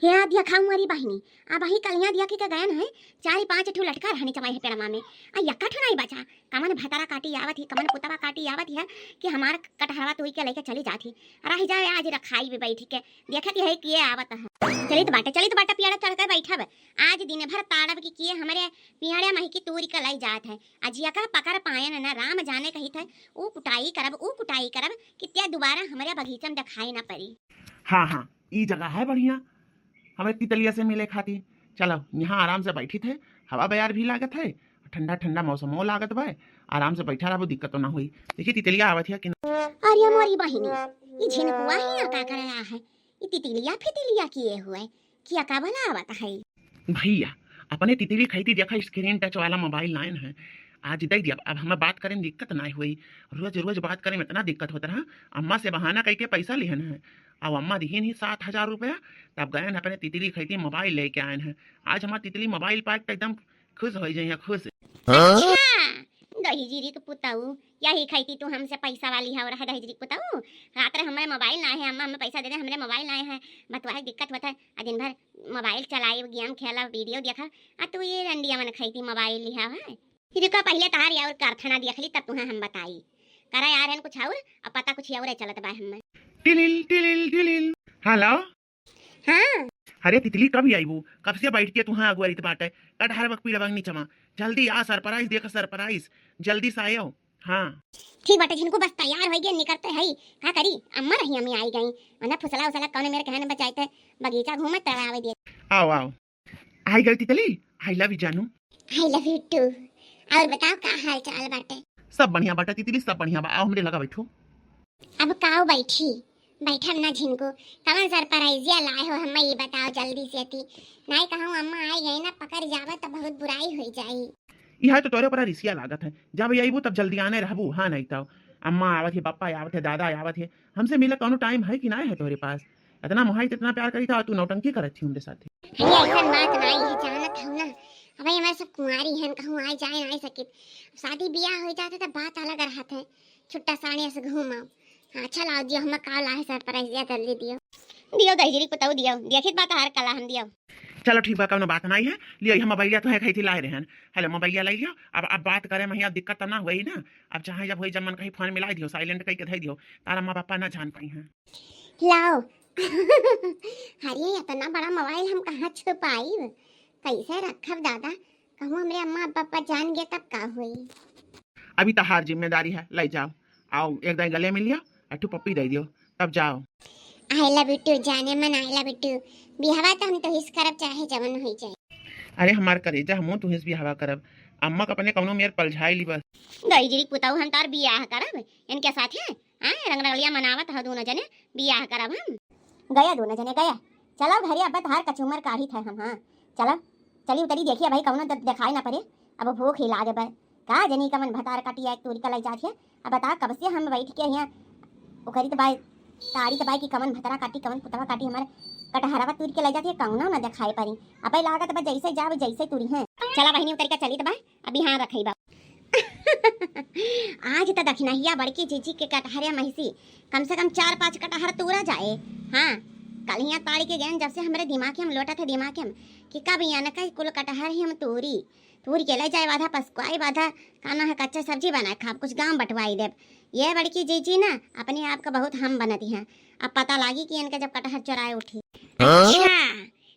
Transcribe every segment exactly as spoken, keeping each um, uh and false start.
हे देखा मोरी बहिनी, अबहीं कलिया देखि के गयन है, चारि पाँच ठो लटका रहनी चमाई है पेड़वा में, आ यक्का ठो नाई बचा। कमन भतरा काटी आवत ही, कमन पुतवा काटी आवत है कि हमार कटहरवा तोइ के लइके चली जात ही। रहि जाए, आज रखाई भी बैठ के, देखत है किए आवत है। चलित बाटे, चलित बाटे, पियड़ा चढ़ के बैठब। आज दिन भर ताड़ब कि किए हमरे पियड़ा मही की तोरि के लइ जात है। अजिया का पकड़ पायन न, राम जाने कहित है, ऊ कुटाई करब, ऊ कुटाई करब, कि त्या दुबारा हमरे बगीचा में देखाई न परी। हाँ, हाँ, ई जगह है बढ़िया, हमरे तितलिया से मिले खातिर। चलो, यहाँ आराम से बैठित है, हवा बयार भी लागत है, ठंडा ठंडा मौसमो लागत बा, आराम से बैठा रहबो, दिक्कतो ना होई। देखी तितलिया आवत है कि ना। अरे मोरी बहिनी, ई झिनकुआ हियाँ का करे रहा है? ई तितलिया फितलिया किए हुए, किया का भला आवत है? भैया, अपने तितली खैती देखा screen touch वाला mobile लायन है, आज दे दिया। अब हमें बात करे में दिक्कत ना होई, रोज रोज बात करे में इतना दिक्कत होत रहा। अम्मा से बहाना कइके पैसा लिहन है, अब अम्मा दिहिन ही सात हजार रुपया, तब गयन अपने तितली खैती mobile लेके आयन है। आज हमार तितली mobile पाए त एकदम खुश होइ जइहैं, खुश। हाँ? अच्छा, दहिजरी के पुतऊ, यही खैती तू हमसे पैसा वाली हौ रहा दहिजरी के पुतऊ। रात रे हमरे mobile ना है, अम्मा हमें पैसा दे दे, हमरे mobile ना है, बतुआए दिक्कत होत है, आ दिन भर mobile चलाइब, game खेलब, video देखब, आ तू ये रंडिया मन खैती mobile लिहा है। रुका पहिले तहार और कारखाना देख ली, तब तुहा हम बताई। करा यार हन कुछ और, अब पता कुछ और चलत बा हमें। टिलिल, टिलिल, टिलिल। Hello? हाँ। अरे तितली, कब आइबू? कब से बैठ के तुहा अगुआरित बाटे। कटहर बक पीड़बंग नीचमा। जल्दी आ, surprise देख, surprise। जल्दी से आयो। हाँ। ठीक बाटे झिनकू, बस तैयार होइ गए, निकरते है। का करी, अम्मा रही अम्मी आई गई। वरना फुसला उसला कौन मेरे कहने बचाए थे, बगीचा घूमत तरावे दिए। आओ, आओ। आई गई तितली, I love you जानू। I love you too। और बताओ का हाल चाल बाटे? सब बढ़िया बाटे तितली, सब बढ़िया बा। आओ हमरे लगा बैठो। अब काओ बैठी, बैठब ना झिनकू। कवन surprise लाए हो हमें ये बताओ जल्दी से ती। नाई कहूँ अम्मा आई गई ना पकड़ जावे तो बहुत बुराई हो जाई। इहा तो तोरे ऊपर रिसिया लागत है, जब अइबू तब जल्दी आने रहबू। हाँ नहीं तो अम्मा आवत है, पापा आवत है, दादा आवत है, हमसे मिले कौनो time है कि ना है तोरे पास? इतना मोहाई, इतना प्यार करी था, तू नौटंकी करत थी हमरे साथे। अरे ऐसन बात नाई है, जानत हूँ ना, अब हमारे सब कुंवारी हैं, कहूँ आए जाए ना सकित। शादी ब्याह हो जाते तो बात अलग रहत है, छुट्टा साड़ी से घूमो। हाँ, अच्छा लाओ दियो, हम का लाए surprise दिया, जल्दी दियो। दियो दहिजरी पुतऊ दियो, देखित बात हर कला हम दियो। चलो ठीक बा, कौनो बात नाई है, लियो हम मोबाइलिया तो है कही थी लाए रहन। Hello, मोबाइलिया लाई लियो। अब, अब बात करे में अब दिक्कत तो ना हुई ना, अब चाहे जब हुई जब मन कहीं phone मिलाई दियो, silent कही के धई दियो, तार अम्मा पापा ना जान पाई हैं। लाओ। अरे इतना बड़ा mobile हम कहाँ छुपाई, कैसे रखब दादा, कहूँ हमरे अम्मा पापा जान गए तब का हुई? अभी तहार जिम्मेदारी है, ले जाओ। आओ एक दाई गले मिल लियो, अठू पप्पी दे दियो, तब जाओ। I love you too जाने मन, I love you too। बिहवा तो हम तोहिस करब चाहे जवन हो जाए। अरे हमार करेजा, हमहू तोहिस बिहवा करब। अम्मा का अपने कौनो मेर पलझाई ली बस। दहिजरी पुताऊ हम तार बियाह करब इनके साथे। हाँ, रंगरलिया मनावत हो दोनों जने, बियाह करब हम। गया दोनों जने गया। चलो घरे, अब तहार कचूमर काढ़ी थे हम। हाँ चलो, चली उतरी देखिए भाई कौनो द-, देखाई ना पड़े। अब भूख ही लागे बा। का जनी कमन भतार काटी एक तूरी का लई जात है। अब बता कब से हम बैठ के यहाँ उखरी तो बाय, तारी तो बाय कि कमन भतरा काटी, कमन पुतवा काटी हमारे कटहरवा तूरी के लई जात है, कौनो ना देखाई पड़ी। अब लागत बा जैसे जाब जैसे तूरी हैं। चला बहिनी उतरी का चली तो बाय, अभी हाँ रखई बा। आज त दखिनहिया बड़की जीजी के कटहरे महिसी कम से कम चार पाँच कटहर तूरा जाए। हाँ, कल हियाँ ताड़ी के गयन जब से हमरे दिमाग में लोटत है दिमाग में कि कब यान का कुल कटहर ही हम तूरी, तूरी के ले जाए बाधा पसकुआई बाधा, खाना है कच्चा सब्जी बनाए खाब, कुछ गाँव बंटवाई देब। ये बड़की जीजी ना अपने आप का बहुत हम बनती हैं। अब पता लागी कि इनके जब कटहर चुराए उठी। हाँ? अच्छा,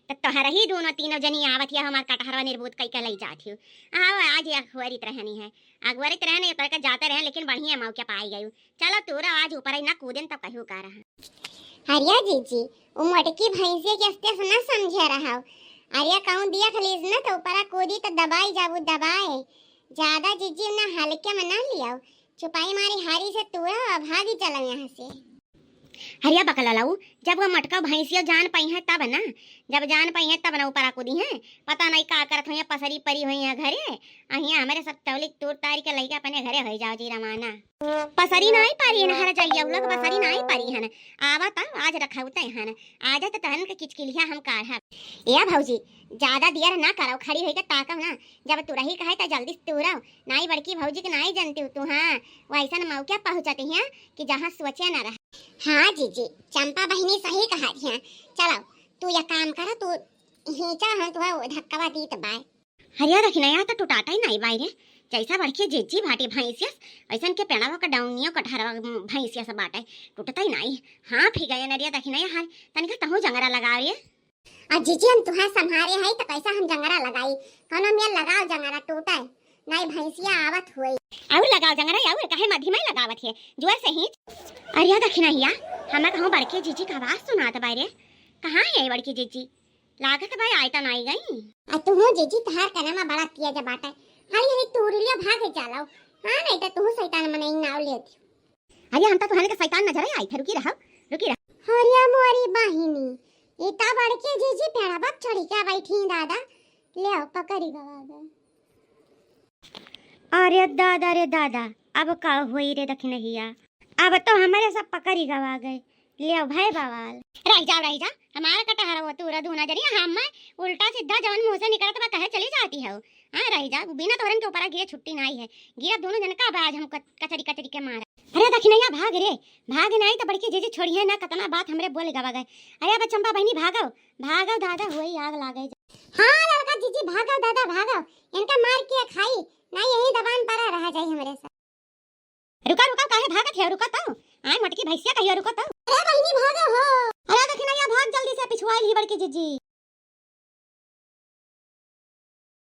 त तोहर ही दोनों तीनों जनी आवत हिया, हमार कटहरवा निर्बूत कई के लई जात हियो। आओ, आज ये अगुवरित रहनी है, अगुवरित रहने पर के जाते रहे, लेकिन बढ़िया मौके पाई गयू। चलो तूरा आज ऊपर ही ना कूदेन तब कहियो का रहा। अरे जीजी, उ मोटकी भैंसिया के अस्ते से ना समझे रहा। अरे कहूँ दिया खलीस ना तो ऊपरा कूदी तो दबाई जाबू दबाए। ज्यादा जीजी ना हल्के में ना लियाओ, चुपाई मारी हारी से तूरा और भागी चलो यहाँ से। हरिया बकललऊ, जब वो मटका भैंसिया जान पाई है तब ना, जब जान पाई है तब ना ऊपर कूदी हैं। पता नहीं का करत हुई हैं, पसरी परी हुई हैं घरे, अहिया हमरे सब तौलिक तूर तारी के लइके अपने घरे हो जाओ जी रवाना। पसरी नहीं पारी है ना, हर जाइया उ लोग पसरी नहीं पारी है ना। आवा तब आज रखौते हैं ना, आजा तो तहन के किचकिलिया हम काढ़ब। ए भौजी, ज्यादा देर ना करो, खड़ी होइके ताकव ना, जब तुरही कहे त जल्दी से तूरव। नाई बड़की भौजी के नाई जनती तू, हाँ, वैसन मौके पहुँचती हैं कि जहाँ सोचे न रहे। हाँ जीजी, चंपा बहिनी सही कहा थी। चलो, तू या काम करा, तू हिंचा, हम तुहा धक्कावा दीत बाय। अरे दखिनैया, त टुटाता ही नाई बाय रे। जैसा बड़की जिज्जी बाटी भैंसियस, ऐसन के पेड़वा का डौनियो कटहरवा भैंसियस बाटे, टुटता ही नाई। हाँ, फिर गया नरिया दखिनैया, हाल तनिका तहूँ जंगरा लगाव रे। आ जिज्जी, हम तुहा संभारे हई, त कैसा हम जंगरा लगाई? कौनो मेर लगाव जंगरा, टूटे नाई, भैंसिया आवत हुई। और लगाव जंगरा, और काहे मधी में लगावत है, जुआ से ही। अरे दखिनैया, हमें कहूँ बड़के जिज्जी का आवाज सुनात बाय रे। कहाँ है बड़की जिज्जी? लागत बाय आय त नाई गई। आ तुहूँ जिज्जी, तहार कनमा बड़ा तेज बाटे, हाली हाली तूर लिया भागे चालाओ। हाँ, नहीं त तुहूँ शैतान मनई नाव लेती। अरे हम त तुहन के शैतान नजर आई थे, रुकी रहो, रुकी रहो। हरिया मोरी बहिनी, ई त बड़के जिज्जी पेड़वा चढ़ी के बैठी दादा, ले आओ पकड़ी गवा दे। अरे दादा रे दादा, अब का होई रे दखिनैया, अब तो हमारे सब पकड़ी गवा गए। ले आओ भाई बवाल। रह जा, रह जा, हमारा कटहरा हो तू रह दूना जरी, हम मैं उल्टा सीधा जवन मुँह से निकलत बा कहे चली जाती हो। हाँ, रह जा, बिना तोहरन के ऊपरा गिरे छुट्टी नाई है। गिरा दोनों जन का अब आज हम क-, कचरी कचरी के मारा। अरे दखिनैया भाग रे, भाग नाई त बड़की जिज्जी छोड़ी है ना, कतना बात हमरे बोले गवा गए। अरे अब चंपा बहिनी भागो, भागो दादा, हुई आग लागे जा। हाँ लड़का जिज्जी, भागो दादा, भागो, इनका मार के खाई, ना यही दबान पर रह जाई हमरे साथ। रुका, रुका, काहे भागत है? रुका तो, आय मोटकी भैंसिया कहियो, रुका तो। अरे बहिनी भागो हो। अरे दखिनैया भाग जल्दी से, पिछुआइल ही बड़की जिज्जी।